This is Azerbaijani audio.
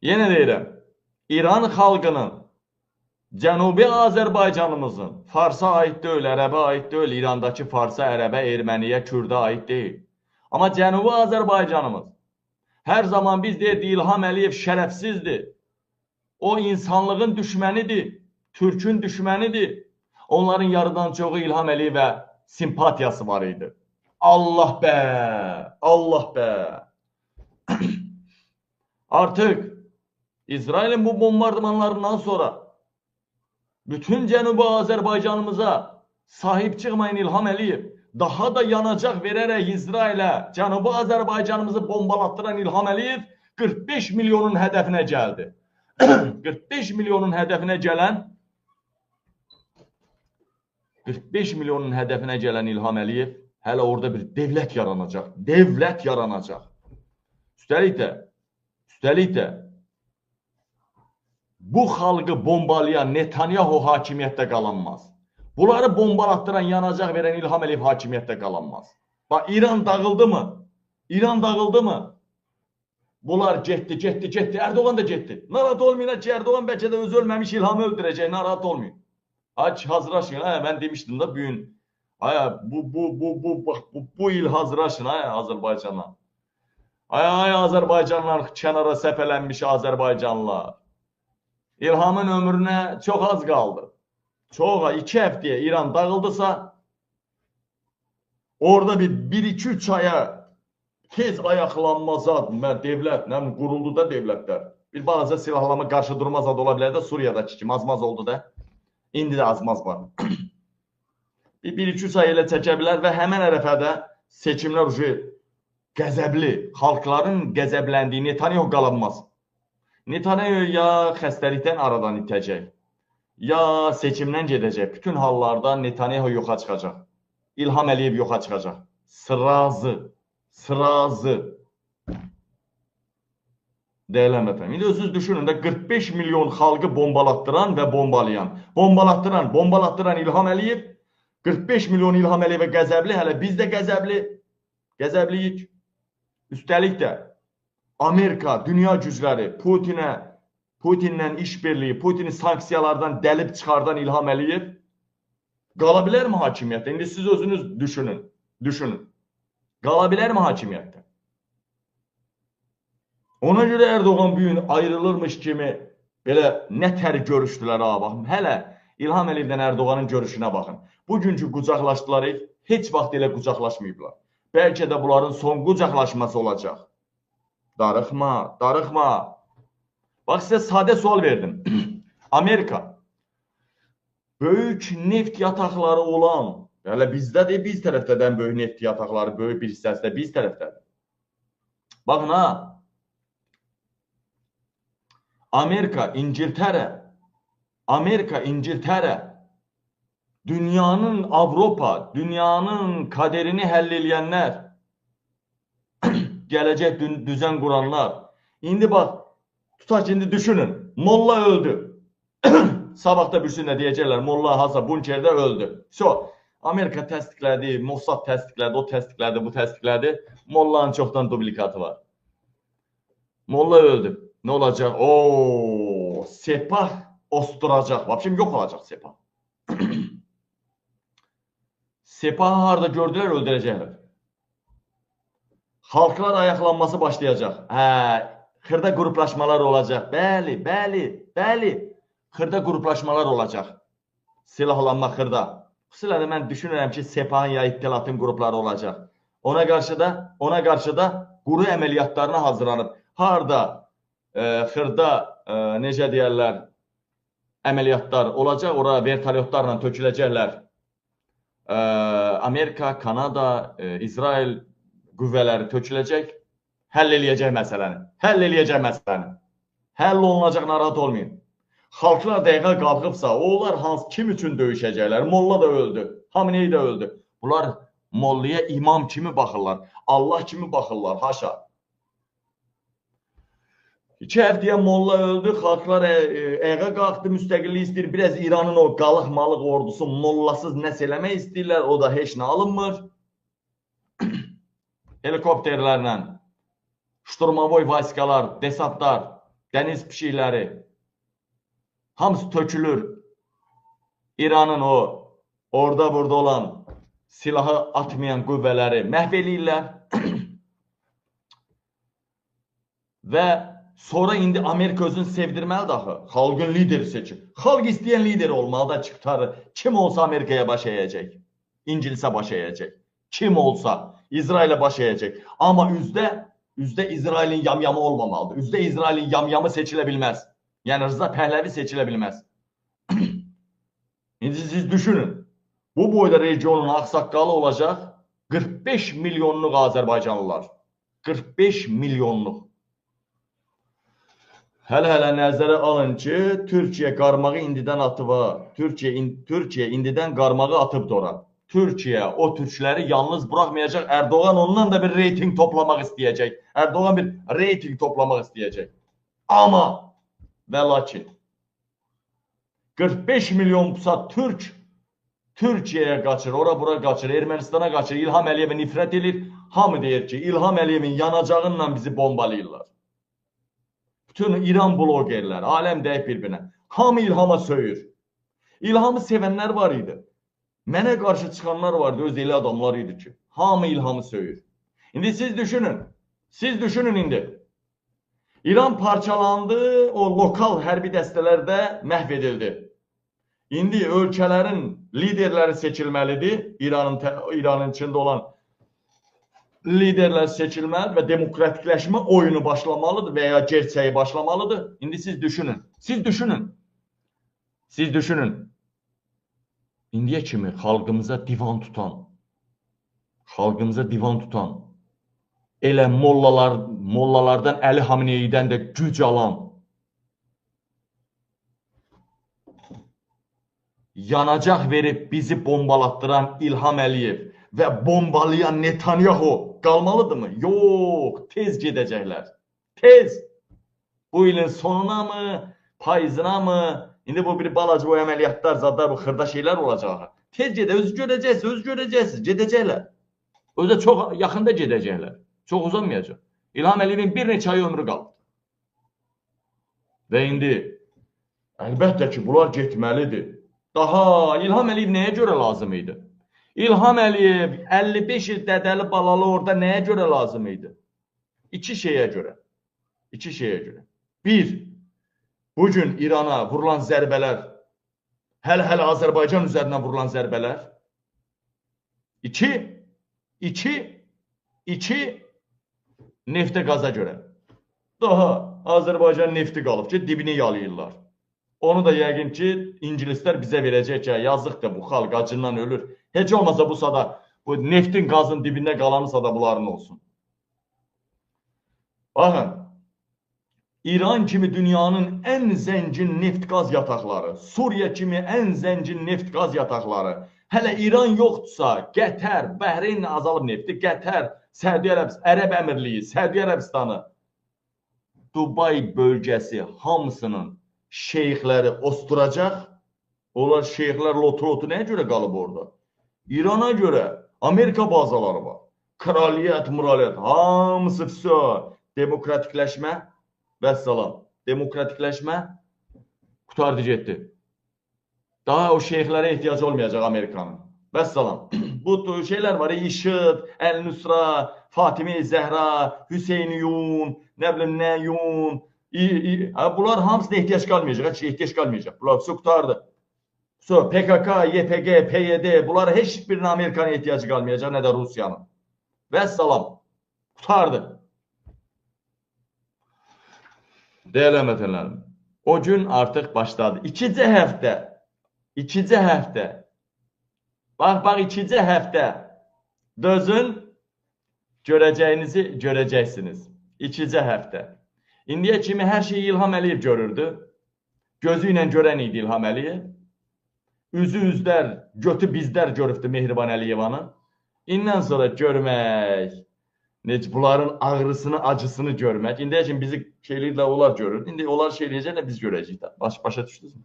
Yenə deyirəm, İran xalqının, Cənubi Azərbaycanımızın Farsa aid deyil, Ərəbə aid deyil, İrandakı Farsa, Ərəbə, Erməniyə, Kürdə aid deyil. Amma Cənubi Azərbaycanımız, hər zaman biz deyirdik, İlham Əliyev şərəfsizdir. O insanlığın düşmənidir, Türkün düşmənidir. Onların yarıdan çoxu İlham Əliyevə simpatiyası var idi. Allah bə, Allah bə. Artıq İsrailin bu bombardımanlarından sonra bütün Cənubi Azərbaycanımıza sahip çıxmayın İlham Əliyev, daha da yanacaq verərək İsrailə Cənubi Azərbaycanımızı bombalatdıran İlham Əliyev 45 milyonun hədəfinə gəldi. 45 milyonun hədəfinə gələn 45 milyonun hədəfinə gələn İlham Əliyev hələ orada bir devlət yaranacaq. Devlət yaranacaq. Üstəlik də bu xalqı bombalayan Netanyahu hakimiyyətdə qalanmaz. Bunları bombalatdıran, yanacaq verən İlham Əliyev hakimiyyətdə qalanmaz. Bax, İran dağıldı mı? İran dağıldı mı? Bunlar getdi, getdi, getdi. Erdoğan da getdi. Narahat olmayın ki, Erdoğan bəlkə də özü ölməmiş İlhamı öldürəcək. Narahat olmayın. Ay, hazırlaşın. Ay, mən demişdim da bugün. Ay, bu il hazırlaşın ay, Azərbaycana. Ay, ay, Azərbaycanlar, kənara səpələnmiş Azərbaycanlılar. İlhamın ömrünə çox az qaldı. Çox az, 2 həftəyə İran dağıldısa, orada bir 1-2-3 aya tez ayaqlanma zad, devlət, nə quruldu da devlətlər. Bir balaca silahlanma, qarşı durma zad ola bilər də Suriyadakı kimi azmaz oldu da. İndi də azmaz var. Bir 1-2-3 ay elə çəkə bilər və həmən ərəfədə seçimlər ucu qəzəbli, xalqların qəzəbləndiyi Netanyahu qalanmaz. Netanyahu ya xəstəlikdən aradan itəcək, ya seçimdən gedəcək. Bütün hallarda Netanyahu yoxa çıxacaq. İlham Əliyev yoxa çıxacaq. Sırazı, sırazı. Dəyərli həmvətən. İndi özünüz düşünün də 45 milyon xalqı bombalatdıran və bombalayan, bombalatdıran, bombalatdıran İlham Əliyev, 45 milyon İlham Əliyevə qəzəbli, hələ biz də qəzəbli, qəzəbliyik. Üstəlik də Amerika, dünya gücləri, Putinlə işbirliyi, Putini sanksiyalardan dəlib çıxardan İlham Əliyev qala bilərmi hakimiyyətdə? İndi siz özünüz düşünün, düşünün. Qala bilərmi hakimiyyətdə? Ona görə Erdoğan bugün ayrılırmış kimi belə nə tər görüşdülər ha, baxın. Hələ İlham Əliyevdən Erdoğanın görüşünə baxın. Bugünkü qucaqlaşdılar, heç vaxt elə qucaqlaşmayıblar. Bəlkə də bunların son qucaqlaşması olacaq. Darıxma, darıxma. Bax, sizə sadə sual verdim. Amerika, böyük neft yataqları olan, hələ bizdə deyil, biz tərəfdədən böyük neft yataqları, böyük bir hissəsi də biz tərəfdədir. Baxın ha, Amerika, İngiltərə, Amerika, İngiltərə, dünyanın Avropa, dünyanın kaderini həll eləyənlər, gələcək düzən quranlar. İndi bax, tutaq ki, indi düşünün, Molla öldü. Sabah da bir nə deyəcəklər, Molla hasa bunkerdə öldü. So, Amerika təsdiqlədi, Mossad təsdiqlədi, o təsdiqlədi, bu təsdiqlədi. Mollanın çoxdan dublikatı var. Molla öldü. Nə olacaq? Oo, Sepah osturacaq. Vəbşim yox olacaq Sepah. Sepahı harada gördülər, öldürəcəklər. Xalqlar ayaqlanması başlayacaq. Hə, xırda qruplaşmalar olacaq. Bəli, bəli, bəli. Xırda qruplaşmalar olacaq. Silahlanma xırda. Xüsusilə də mən düşünürəm ki, Sepahın ya İttilatın qrupları olacaq. Ona qarşı da quru əməliyyatlarına hazırlanıb. Harda xırda necə deyərlər, əməliyyatlar olacaq, ora vertolyotlarla töküləcəklər. Amerika, Kanada, İsrail qüvvələri töküləcək, həll eləyəcək məsələni. Həll eləyəcək məsələni. Həll olunacaq, narahat olmayın. Xalqlar dəqiqə qalxıbsa, onlar hansı, kim üçün döyüşəcəklər? Molla da öldü, Hamenei də öldü. Bunlar mollaya imam kimi baxırlar, Allah kimi baxırlar, haşa. 2 həftəyə molla öldü, xalqlar ayağa qalxdı, müstəqillik istəyir. Biraz İranın o qalıq-malıq ordusu mollasız nəsə eləmək istəyirlər, o da heç nə alınmır. Helikopterlərlə, şturmavoy vayskalar, desantlar dəniz pişikləri, hamısı tökülür. İranın o, orada burada olan silahı atmayan qüvvələri məhv eləyirlər. Və sonra indi Amerika özünü sevdirməlidir axı. Xalqın lideri seçir. Xalq istəyən lider olmalı da çıxarır. Kim olsa Amerikaya baş əyəcək. İngilisə baş əyəcək. Kim olsa İsrailə baş əyəcək. Amma üzdə İsrailin yamyamı olmamalıdır. Üzdə İsrailin yamyamı seçilə bilməz. Yəni Rıza Pəhləvi seçilə bilməz. İndi siz düşünün. Bu boyda regionun ağsaqqalı olacaq 45 milyonluq Azərbaycanlılar. 45 milyonluq. Hələ-hələ nəzərə alın ki, Türkiyə qarmağı indidən atıb ha. Türkiyə indidən qarmağı atıbdır ora. Türkiyə o türkləri yalnız buraxmayacaq. Erdoğan ondan da bir reyting toplamaq istəyəcək. Erdoğan bir reyting toplamaq istəyəcək. Amma və lakin 45 milyon pusat Türk Türkiyəyə qaçır, ora bura qaçır, Ermənistana qaçır, İlham Əliyevə nifrət edir. Hamı deyir ki, İlham Əliyevin yanacağınla bizi bombalayırlar. Bütün İran blogerləri, aləm dəyib bir-birinə. Hamı İlhama söyür. İlhamı sevənlər var idi. Mənə qarşı çıxanlar vardı, öz elə adamlar idi ki, hamı İlhamı söyür. İndi siz düşünün, siz düşünün indi. İran parçalandı, o lokal hərbi dəstələr də məhv edildi. İndi ölkələrin liderləri seçilməlidir. İranın içində olan liderlər seçilməli və demokratikləşmə oyunu başlamalıdır və ya gerçəyi başlamalıdır. İndi siz düşünün, siz düşünün, siz düşünün. İndiyə kimi xalqımıza divan tutan, elə mollalardan Əli Hamineydən də güc alan, yanacaq verib bizi bombalatdıran İlham Əliyev və bombalayan Netanyahu qalmalıdırmı? Yox, tez gedəcəklər. Tez. Bu ilin sonuna mı, payızına mı? İndi bu bir balaca bu əməliyyatlar, zadlar, bu xırda şeylər olacaq. Tez gedə, öz görəcəksiniz, öz görəcəksiniz, gedəcəklər. Özü də çox yaxında gedəcəklər. Çox uzanmayacaq. İlham Əliyevin bir neçə ay ömrü qalıb. Və indi əlbəttə ki, bunlar getməlidir. Daha İlham Əliyev nəyə görə lazım idi? İlham Əliyev 55 il dədəli balalı orada nəyə görə lazım idi? İki şeyə görə. İki şeyə görə. Bir, bugün İrana vurulan zərbələr, hələ-hələ Azərbaycan üzərindən vurulan zərbələr. İki, neftə qaza görə. Daha Azərbaycan nefti qalıb ki, dibini yalayırlar. Onu da yəqin ki, İngilislər bizə verəcək ki, yazıqdır bu xalq acından ölür. Heç olmasa bu sada, bu neftin qazın dibində qalanı sada bunların olsun. Baxın, İran kimi dünyanın ən zəngin neft-qaz yataqları, Suriya kimi ən zəngin neft-qaz yataqları, hələ İran yoxdursa, Qətər, Bəhreyn azalıb nefti, Qətər, Səudiyyə Ərəbistanı, Ərəb Əmirliyi, Səudiyyə Ərəbistanı, Dubay bölgəsi hamısının şeyxləri osturacaq. Onlar şeyxlər lotu-lotu nəyə görə qalıb orada? İrana görə Amerika bazaları var. Kraliyyət, muraliyyət, hamısı vəsə. Demokratikləşmə, vəssalam. Demokratikləşmə qurtardı getdi. Daha o şeyxlərə ehtiyacı olmayacaq Amerikanın. Vəssalam. Bu şeylər var, IŞİD, Əl-Nusra, Fatimə-i Zəhra, Hüseyniyun, nə bilim nəyun. Bunlar hamısına ehtiyac qalmayacaq, heç ehtiyac qalmayacaq. Bunlar vəsə qurtardı. PKK, YPG, PYD, bunlara heç birinin Amerikanın ehtiyacı qalmayacaq, nə də Rusiyanın. Vəssalam, qurtardı. Dəyərli həmvətənlərim, o gün artıq başladı. İkicə həftə, ikicə həftə, bax, ikicə həftə dözün, görəcəyinizi görəcəksiniz. İkicə həftə. İndiyə kimi hər şeyi İlham Əliyev görürdü. Gözü ilə görən idi İlham Əliyev. Üzü üzlər, götü bizlər görübdü Mehriban Əliyevanı. İndən sonra görmək, necə bunların ağrısını, acısını görmək. İndiyə kimi bizi şey eləyirlər, onlar görür. İndi onlar şey eləyəcəklər, biz görəcəyik. Başa düşdünüzmü?